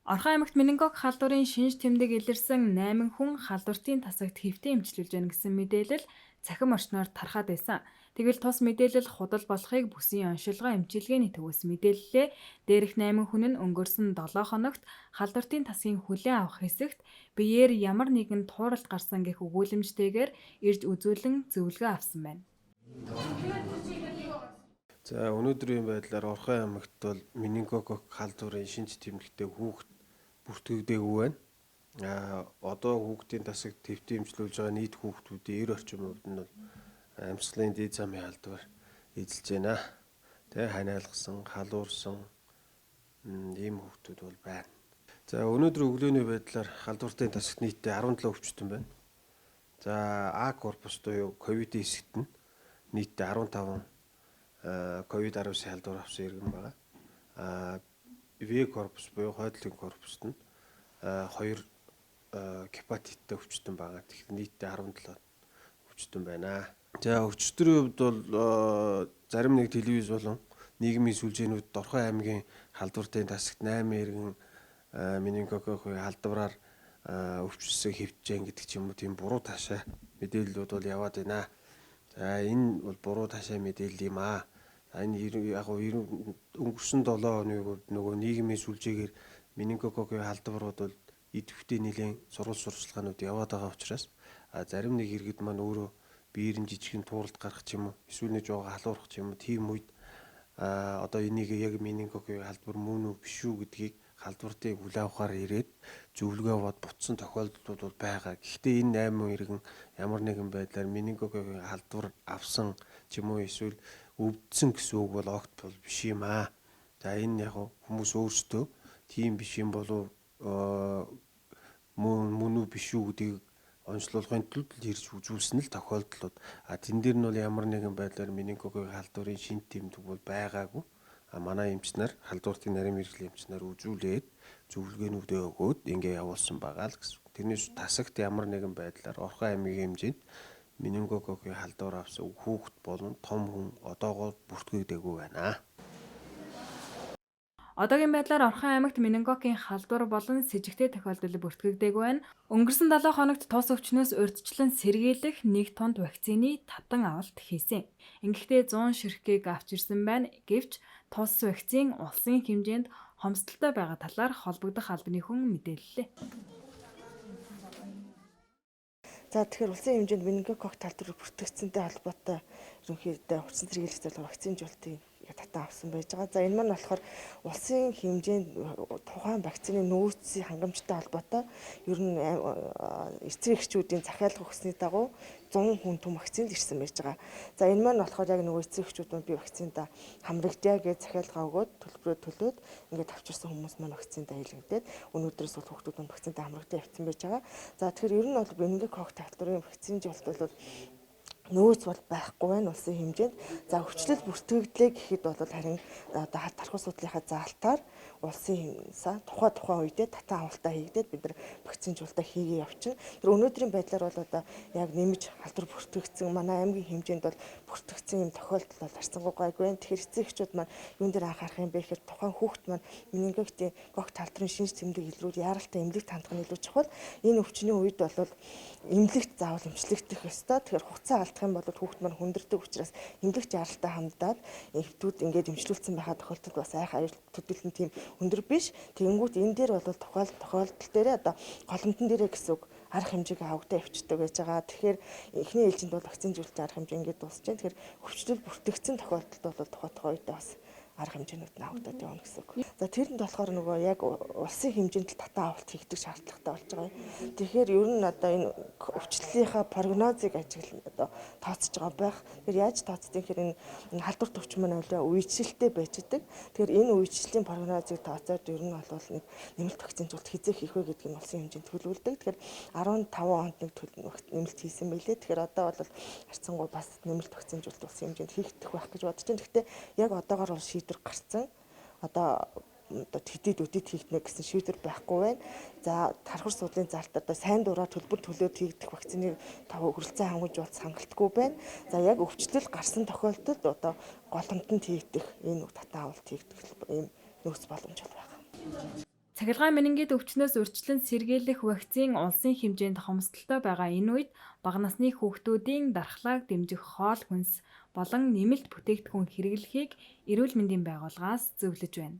Орхон аймагт менингокок халдварын шинж тэмдэг илэрсэн 8 хүн халдвартын тасагт хэвтэн эмчилүүлж байна гэсэн мэдээлэл цахим орчноор тархаад байсан. Тэгвэл тус мэдээлэл худал болохыг бүсийн оншилгоо эмчилгээний төвөөс мэдээллээ. Дээрх 8 хүн нь өнгөрсөн 7 хоногт халдвартын тасгийн хүлээн авах хэсэгт биеэр ямар нэгэн тууралт гарсан гэх өгүүлэмжтэйгээр ирж үзүүлэн зөвлөгөө авсан байна. За, өнөөдрийн байдлаар Орхон аймагт бол менингокок халдварын шинж тэмдэгтэй хүүхэд бүртгэгдээгүй байна. Одоо хүүхдийн тасагт хэвтэн эмчлүүлж байгаа нийт хүүхдүүдийн 90 орчим хувьд нь бол амьсгалын дээд замын халдвар эзэлж байна. Тэ ханиалгасан, халуурсан ийм хүүхдүүд бол байна. За, өнөөдөр өглөөний байдлаар халдвартын тасагт нийтдээ 17 өвчтөн байна. За, А корпус буюу ковидын хэсэгт нь нийтдээ 15 ковид-19 халдвар авсан иргэн байгаа. В корпус буюу хойдлын корпуст нь 2 гепатиттэй өвчтөн байгаа. Тэгэхээр нийтдээ 17 өвчтөн байна. За, өчтөрийн хувьд бол зарим нэг телевиз болон нийгмийн сүлжээнүүд Орхон аймгийн халдвартын тасагт 8 иргэн менингококкийн халдвараар өвчсөн хэвтэж гэдэг ч юм уу, тийм буруу таашаа мэдээллүүд бол яваад байна. За, энэ бол буруу таашаа мэдээлэл юм аа. За, энэ яг өнгөрсөн 7 хоногийн хувьд нөгөө нийгмийн сүлжээгээр менингококкийн халдварууд бол идэвхтэй нэлээн сургууль сурчлагаанууд яваад байгаа учраас зарим нэг иргэд маань өөрөө биеэр нь жижигхэн тууралт гарах ч юм уу, эсвэл нэг жоо халуурах ч юм уу, тийм үед одоо энийг яг менингококкийн халдвар мөн үү биш үү гэдгийг халдвартыг хүлээн авахар ирээд зөвлөгөө аваад буцсан тохиолдлууд бол байгаа. Гэхдээ энэ 8 иргэн ямар нэгэн байдлаар менингококкийн халдвар авсан ч юм уу, эсвэл өвдсөн гэсэн үг бол огт бол биш юм аа. За, энэ яг хүмүүс өөрсдөө тийм биш юм болов мөн үү биш үү гэдгийг онцлуулахын тулд ирж үзүүлсэн л тохиолдлууд. А тэн дээр нь бол ямар нэгэн байдлаар менингококкийн халдварын шинж тэмдэг бол байгаагүй. А манай эмч нар, халдвартын нарийн мэргэжлийн эмч нар үзүүлээд зөвлөгөөнүүдээ өгөөд ингээ явуулсан байгаа л гэсэн. Тэрнээс тасагт ямар нэгэн байдлаар Орхон аймгийн хэмжээнд менингококкийн халдвар авсан хүүхэд болон том хүн одоогоор бүртгэгдээгүй байна. Одоогийн байдлаар Орхон аймагт менингококкийн халдвар болон сэжигтэй тохиолдол бүртгэгдээгүй байна. Өнгөрсөн 7 хоногт тус өвчнөөс урьдчилан сэргийлэх нэг тунд вакцины татан авалт хийсэн. Ингэхдээ 100 ширхгийг авч ирсэн байна. Гэвч тус вакцин улсын хэмжээнд хомсдолтой байгаа талаар холбогдох албаны хүн мэдээллээ. За, тэгэхээр улсын хэмжээнд менингококк халдвар бүртгэгдсэнтэй холбоотой ерөнхийдөө хурцсан сэргийлэх зорилгоор вакцинжуулалтыг татан авсан байж байгаа. За, энэ маань болохоор улсын хэмжээнд тухайн вакцины нөөцийн хангамжтай холбоотой ер нь эцэг эхчүүдийн захиалга өгсөний дагуу 100 хүн түм вакцинд ирсэн байж байгаа. За, энэ маань болохоор яг нөгөө эцэг эхчүүд маань би вакцинда хамрагдъя гэж захиалга өгөөд төлбөрөө төлөөд ингээд авчирсан хүмүүс маань вакцинда хийлэгдээд өнөөдрөөс бол хүүхдүүд маань вакцинда хамрагдаа явцсан байж байгаа. За, тэгэхээр ер нь бол менингококк халдварын вакцинжуулалт бол нөөц бол байхгүй байна улсын хэмжээнд. За, өвчлөл бүртгэгдлээ гэхэд бол харин одоо тархуу судлалынхаа заалтаар улсын тухай тухайн үедээ татан авалтаа хийгдээд бид нар вакцинжуулалтаа хийгээ явчихна. Тэр өнөөдрийн байдлаар бол одоо яг нэмж халдвар бүртгэгдсэн манай аймгийн хэмжээнд бол бүртгэгдсэн юм тохиолдол бол харьцангуй гайгүй байна. Тэгэхээр эцэг эхчүүд маань юун дээр анхаарах юм бэ гэхээр тухайн хүүхэд маань менингококкийн гогт халдварын шинж тэмдэг илрүүл яаралтай эмнэлэгт хандах нь илүү чухал. Энэ өвчний үед бол эмнэлэгт заавал эмчлэгдэх ёстой. Тэгэхээр хугацаа алдах юм бол хүүхэд маань хүндэрдэг учраас эмнэлэгт яаралтай хандаад эмчүүд ингээд эмчлүүлсэн байхаа тохиолдолд бас айх аюул төдийлөн тийм өндөр биш. Тэгэнгүүт энэ дээр бол тохиолдол дээрээ одоо голомтон дээрээ гэсэн үг арга хэмжээг авагдаа явчихдаг байж байгаа. Тэгэхээр эхний ээлжинд бол вакцинжуулалтын арга хэмжээ ингээд дуусч байна. Тэгэхээр өвчлөл бүртгэгдсэн тохиолдолд бол тухай тухай үедээ бас арга хэмжээнүүд нь авагдаад явна гэсэн үг. За, тэрэнд болохоор нөгөө яг улсын хэмжээнд л татан авалт хийгдэх шаардлагатай болж байгаа юм. Тэгэхээр ер нь одоо энэ өвчлөлийнхаа прогнозыг ажиглан одоо тооцож байгаа байх. Тэгэхээр яаж тооцдог гэхээр энэ халдвар төвчин маань ойлоо үечлэлтэй байж идэг. Тэгэхээр энэ үечлэлийн прогнозыг тооцоод ер нь бол нэг нэмэлт вакцинжуулалт хизээ хийх вэ гэдгийг нь улсын хэмжээнд төлөвлөдөг. Тэгэхээр 15 онд нэг нэмэлт хийсэн байлээ. Тэгэхээр одоо бол харьцангуй бас нэмэлт вакцинжуулалт улсын хэмжээнд хийгдэх байх гэж бодож байна. Гэхдээ яг одоогоор бол шийдвэр гарцсан. Одоо тэдэд үдэд хийгдэнэ гэсэн шийдвэр байхгүй байна. За, тархар судлалын залт одоо сайн дураар төлбөр төлөөд хийгдэх вакцины тав хөрөлцөн хангамж хангалтгүй байна. За, яг өвчлөл гарсан тохиолдолд одоо голомтонд хийгдэх энэ татан авалт хийгдэх ийм нөөц боломж байна. Цахилгаан менингит өвчнөөс урьдчилан сэргийлэх вакцин улсын хэмжээнд хомсдолтой байгаа энэ үед бага насны хүүхдүүдийн дархлааг дэмжих хоол хүнс болон нэмэлт бүтээгдэхүүн хэрэглэхийг эрүүл мэндийн байгууллагаас зөвлөж байна.